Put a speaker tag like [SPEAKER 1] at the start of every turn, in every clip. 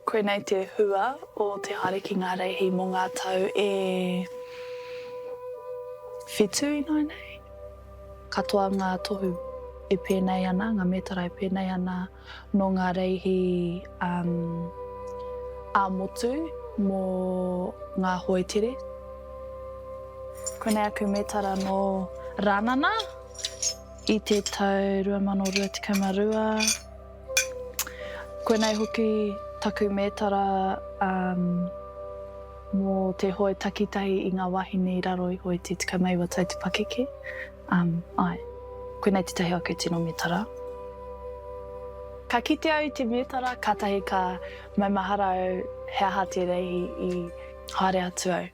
[SPEAKER 1] Koinei te hua o te haere ki ngā reihi mō ngā tau e whitu ināianei. Katoa ngā tohu e pēnei ana, ngā mētara e pēnei ana nō ngā reihi ā-motu mō ngā hoe tere. Koinei aku mētara nō Rānana i te tau 2022. Koinei hoki taku mētara mō te hoe takitahi i ngā wāhine i raro iho i te 19 tau te pakeke. Āe, koinei tētahi o aku tino mētara. Ka kite au i te mētara, kātahi ka maumahara au he aha te reihi i haere atu au.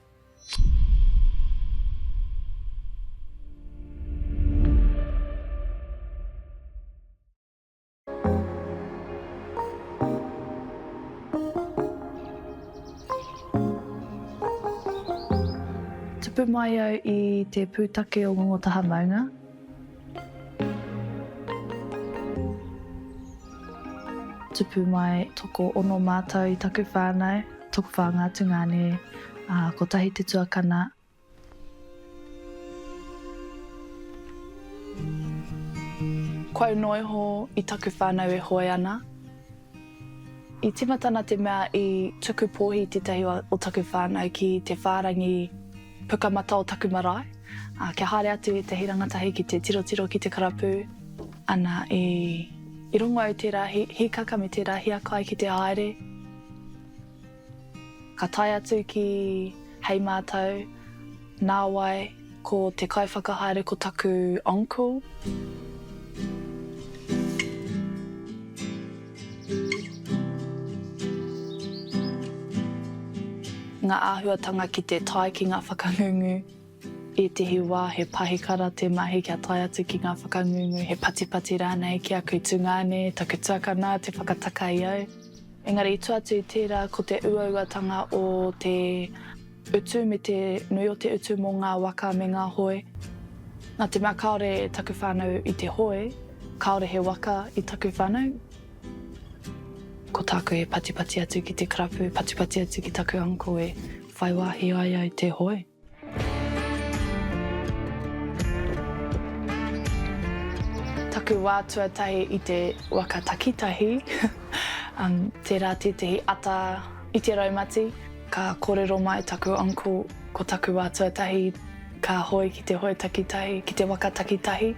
[SPEAKER 1] Tupu mai au i te pūtake o Ngongotaha maunga. Tupu mai tokoono mātou i taku whānau, tokowhā ngā tungāne, ā, kotahi te tuakana. Kua au noa iho i taku whānau e hoe ana. I tīmata nā te mea i tuku pōhi tētahi o taku whānau ki te whārangi pukamata o taku marae, ā, kia haere atu ētahi rangatahi ki te tirotiro ki te karapu, ana, i rongo au tērā hīkaka me tērā hiakai ki te haere. Ka tae atu ki Hei Mātau, nāwai, ko te kaiwhakahaere ko taku uncle. Ngā āhuatanga ki te tae ki ngā whakangungu, ētehi wā he pahikara te mahi kia tae atu ki ngā whakangungu, he patipati rānei ki aku tungāne, taku tuakana te whakataka i au. Engari i tua atu i tērā ko te uauatanga o te utu me te nui o te utu mō ngā waka me ngā hoe. Nā te mea kāore taku whānau i te hoe, kāore he waka i taku whānau, ko tāku he patipati atu ki te karapu, patipati atu ki taku uncle e whai wāhi ai au te hoe. Taku wā tuatahi i te waka takitahi, tērā tētehi ata i te raumati, ka kōrero mai taku uncle ko taku wā tuatahi ka hoe ki te hoe takitahi, ki te waka takitahi.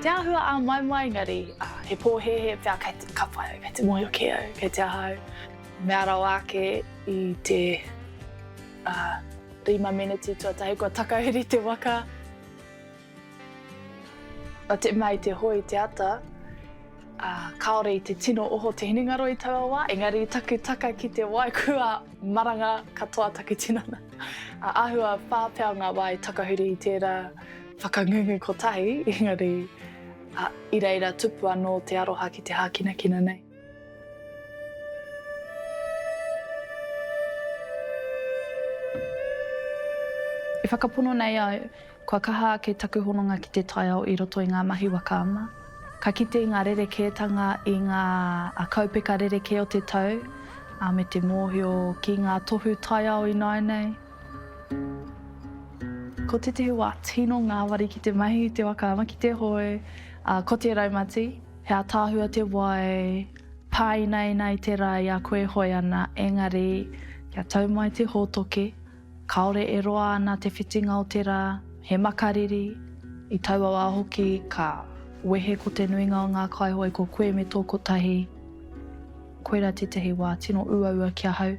[SPEAKER 1] Te āhua āmaimai engari he pōhēhē pea kei te, ka pai au, kei te mōhio kē au, kei te aha au. Mea rawa ake i te rima meneti tuatahi kua takahuri te waka. Na te mea i te hoe i te ata, kāore i te tino oho te hinengaro i taua wā, engari i taku taka ki te wai kua maranga katoa taku tinana. Āhua whā pea ngā wā i takahuri i tērā whakangungu kotahi, engari i reira tupu anō te aroha ki te hākinakina nei. E whakapono nei au, kua kaha ake taku hononga ki te taiao i roto i ngā mahi waka ama. Ka kite i ngā rerekētanga i ngā kaupeka rerekē o te tau, ā, me te mōhio ki ngā tohu taiao ināianei. Ko tētehi wā tino ngāwari ki te mahi i te waka ama, ki te hoe, ā, ko te raumati. He ataahua te wai, pāinaina i te rā i a koe e hoe ana, engari, kia tau mai te hōtoke, kāore e roa ana te whitinga o te rā, he makariri, i taua wā hoki ka wehe ko te nuinga o ngā kaihoe ko koe me tō kotahi. Koirā tētahi wā tino uaua ki ahau.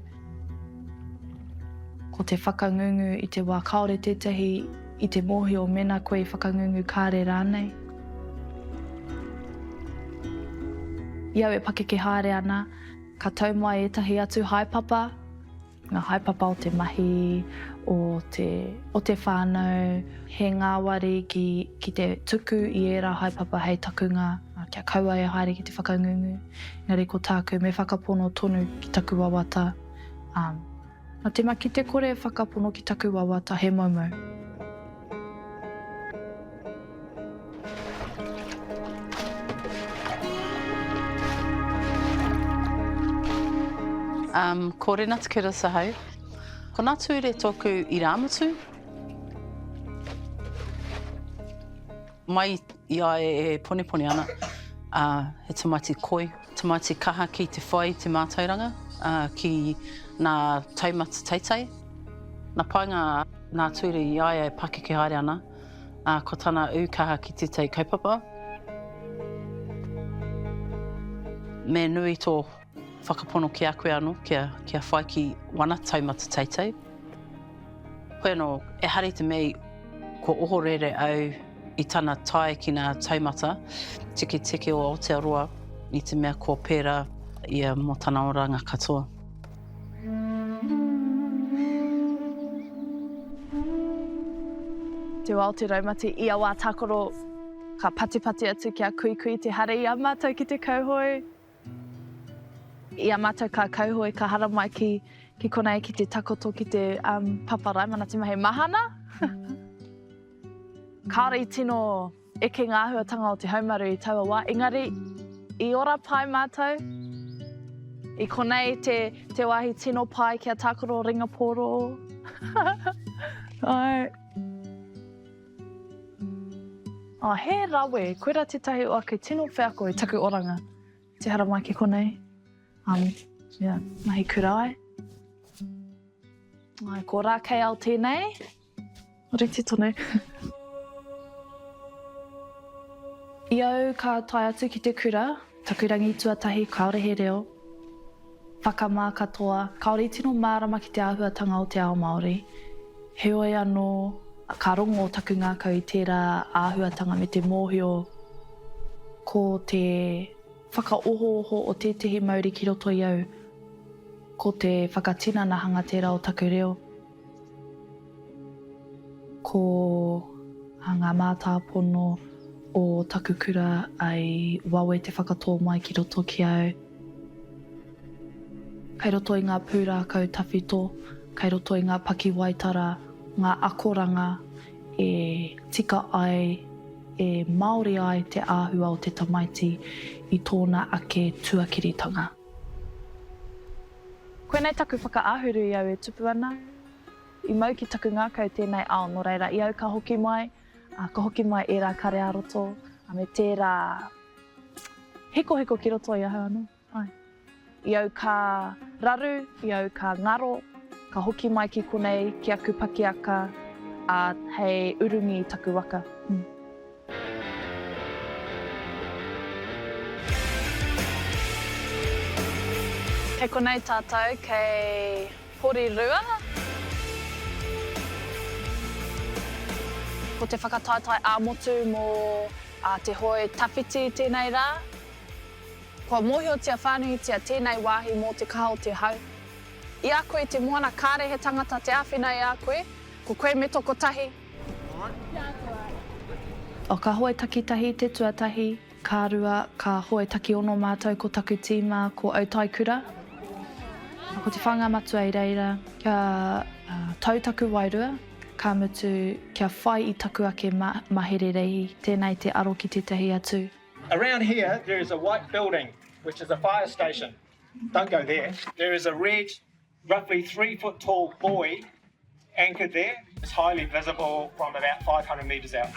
[SPEAKER 1] Ko te whakangungu i te wā kāore tētahi i te mōhio mēnā koe i whakangungu kāre rānei. I au e pakeke haere ana, ka tau mai ētahi atu haepapa, ngā haepapa o te mahi, o te, o te whānau, he ngāwari ki, ki te tuku i ērā haepapa hei takunga kia kaua e haere ki te whakangungu. Engari ko tāku, me whakapono tonu ki taku wawata, ā, nā te mea ki te kore e whakapono ki taku wawata, he moumou.
[SPEAKER 2] Um, ko Renata Curtis ahau. Ko Nā Tūre tōku irāmutu. Mai i a ia e ponepone ana, ā, he tamaiti koi, tamaiti kaha ki te whai i te mātauranga, ā, ki nā taumata teitei. Nā painga nā Tūre i a ia e pakeke haere ana, ā, ko tana ū kaha ki tētahi kaupapa. Me nui tō whakapono ki a koe anō kia, kia whai ki wana taumata teitei. Hoi anō, ehara i te mea kua ohorere au i tana tae ki ngā taumata tiketike o Aotearoa i te mea kua pērā ia mō tana oranga katoa.
[SPEAKER 1] Te wā o te raumati, ia wā tākaro ka patipati atu ki a Kuikui te hare i a mātou ki te kauhoe. I a mātou ka kauhoe, ka haramai ki, ki konei ki te takoto ki te um, papa raimana te mahi mahana. Kāore i tino eke ngā āhuatanga o te haumaru i taua wā, engari i ora pai mātou. I konei te, te wāhi tino pai kia tākaro ringapōro. Ai. Oh, he rawe, koira tētahi o aku tino wheako i taku oranga. Te haramai ki konei. Um, yeah, mahi kura ai. Ai, ko Rākeiao tēnei. Rite tonu. I au ka tae atu ki te kura, taku rangi tuatahi kāore he reo, whakamā katoa, kāore i tino mārama ki te āhuatanga o te ao Māori. Heoi anō, ka rongo taku ngākau i tērā āhuatanga me te mōhio ko te whakaohooho o tētehi mauri ki roto i au, ko te whakatinanahanga tērā o taku reo. Ko ngā mātāpono o taku kura i wawe te whakatō mai ki roto ki au. Kei roto i ngā pūrākau tawhito, kei roto i ngā pakiwaitara, ngā akoranga e tika ai, e Māori ai te āhua o te tamaiti i tōna ake tuakiritanga. Koinei taku whakaahuru i au e tupu ana. I mau ki taku ngākau tēnei ao, nō reira, i au ka hoki mai, ka hoki mai ērā kare ā-roto, me tērā hikohiko ki roto i ahau anō, āe. I au ka raru, i au ka ngaro, ka hoki mai ki konei, ki aku pakiaka, ā, hei urungi i taku waka. Kei konei tātou, kei Porirua. Ko te whakataetae ā-motu mō te hoe tawhiti tēnei rā. Kua mōhiotia whānuitia tēnei wāhi mō te kaha o te hau. I a koe i te moana kāre he tangata te āwhina i a koe, ko koe me to kotahi. O ka hoe takitahi te tuatahi, ka rua, ka hoe takiono mātou ko taku tīma ko Autaikura. Ko te whānga matua i reira, kia tau taku wairua, ka mutu kia whai i taku ake mahere reihi, tēnei te aro ki tētahi atu.
[SPEAKER 3] Around here there is a white building which is a fire station. Don't go there. There is a red, roughly 3 foot tall buoy anchored there. It's highly visible from about 500 metres out.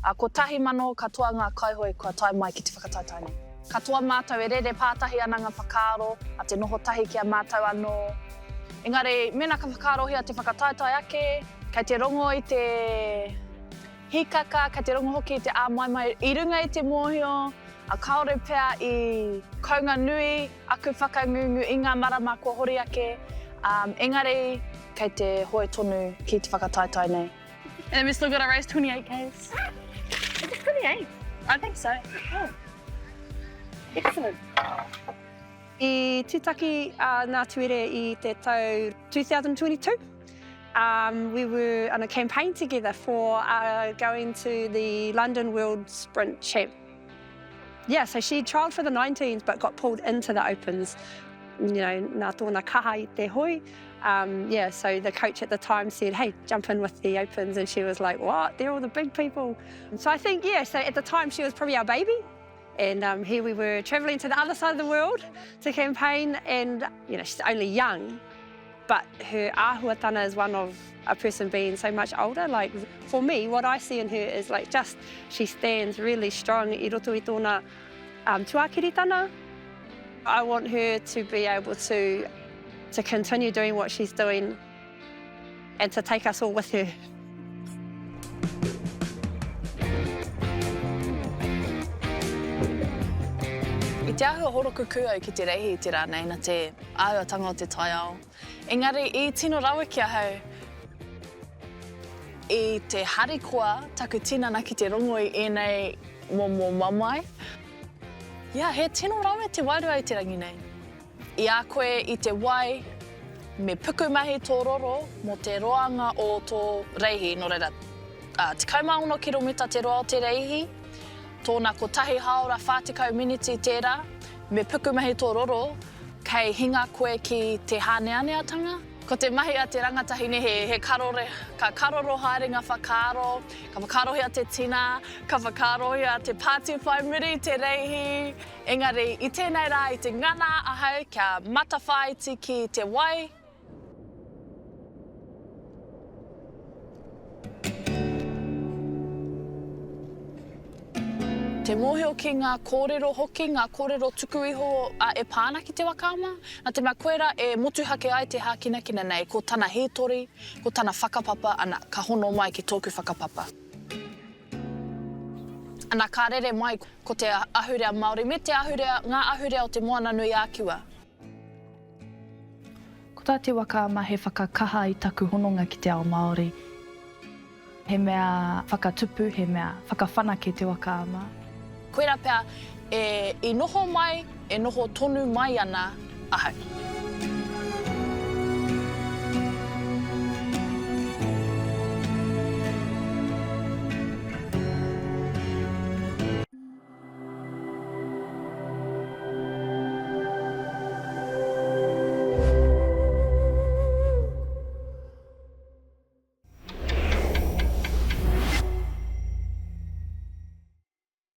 [SPEAKER 1] Ā, 1,000 katoa ngā kaihoe kua tae mai ki te whakataetae nei. Katoa mātou e rere pātahi ana ngā whakaaro, a te noho tahi ki a mātou anō. Engari, mēnā ka whakaarohia te whakataetae ake, kei te rongo i te hīkaka, kei te rongo hoki i te āmaimai i runga i te mōhio, ā, kāore pea i kounga nui aku whakangungu i ngā marama kua hori ake, ā, engari kei te hoe tonu ki te whakataetae nei. And then we've still got to race 28 Ks.
[SPEAKER 4] Is it 28?
[SPEAKER 1] I think so.
[SPEAKER 4] Oh. Excellent.
[SPEAKER 5] I tūtaki a Ngā Tuere i te tau 2022. We were on a campaign together for going to the London World Sprint Champ. Yeah, so she trialled for the 19s but got pulled into the Opens, you know, nā tōna kaha i te hoe. Um, yeah, so the coach at the time said, hey, jump in with the Opens, and she was like, what? They're all the big people. So I think, yeah, so at the time she was probably our baby. And um, here we were travelling to the other side of the world to campaign and, you know, she's only young, but her āhuatanga is one of a person being so much older. Like, for me, what I see in her is like just she stands really strong i roto i tōna um, tuakiritana. I want her to be able to, to continue doing what she's doing and to take us all with her.
[SPEAKER 1] I te āhua horokukū au ki te reihi i te rā nei na te āhuatanga o te taiao. Engari i tino rawe ki ahau i te harikoa taku tinana ki te rongo i ēnei momo mamae. Yeah, he tino rawe te wairua i te rangi nei. I a koe i te wai, me pukumahi tō roro mō te roanga o tō reihi, nō reira, 16 kiromita te roa o te reihi, tōna kotahi hāora 40 miniti tērā, me pukumahi tō roro kei hinga koe ki te hāneaneatanga. Ko te mahi a te rangatahi nei he, he karore, ka karoro haere ngā whakaaro, ka whakaarohia te tina, ka whakaarohia te pāti whai muri i te reihi, Engari, i tēnei rā i te ngana ahau kia matawhāiti ki te wai. Te mōhio ki ngā kōrero hoki, ngā kōrero tuku iho e pā ana ki te waka ama. Nā te mea koirā e motuhake ai te hākinakina nei, ko tana hītori, ko tana whakapapa, ana, ka hono mai ki tōku whakapapa. Ana, ka rere mai ko te ahurea Māori me te ahurea, ngā ahurea o Te Moana-nui-a-Kiwa.
[SPEAKER 6] Ko tā Te Waka Ama he whakakaha i taku hononga ki te ao Māori. He mea whakatupu, he mea whakawhanake Te Waka Ama.
[SPEAKER 1] Koirā pea e i noho mai, e noho tonu mai ana ahau.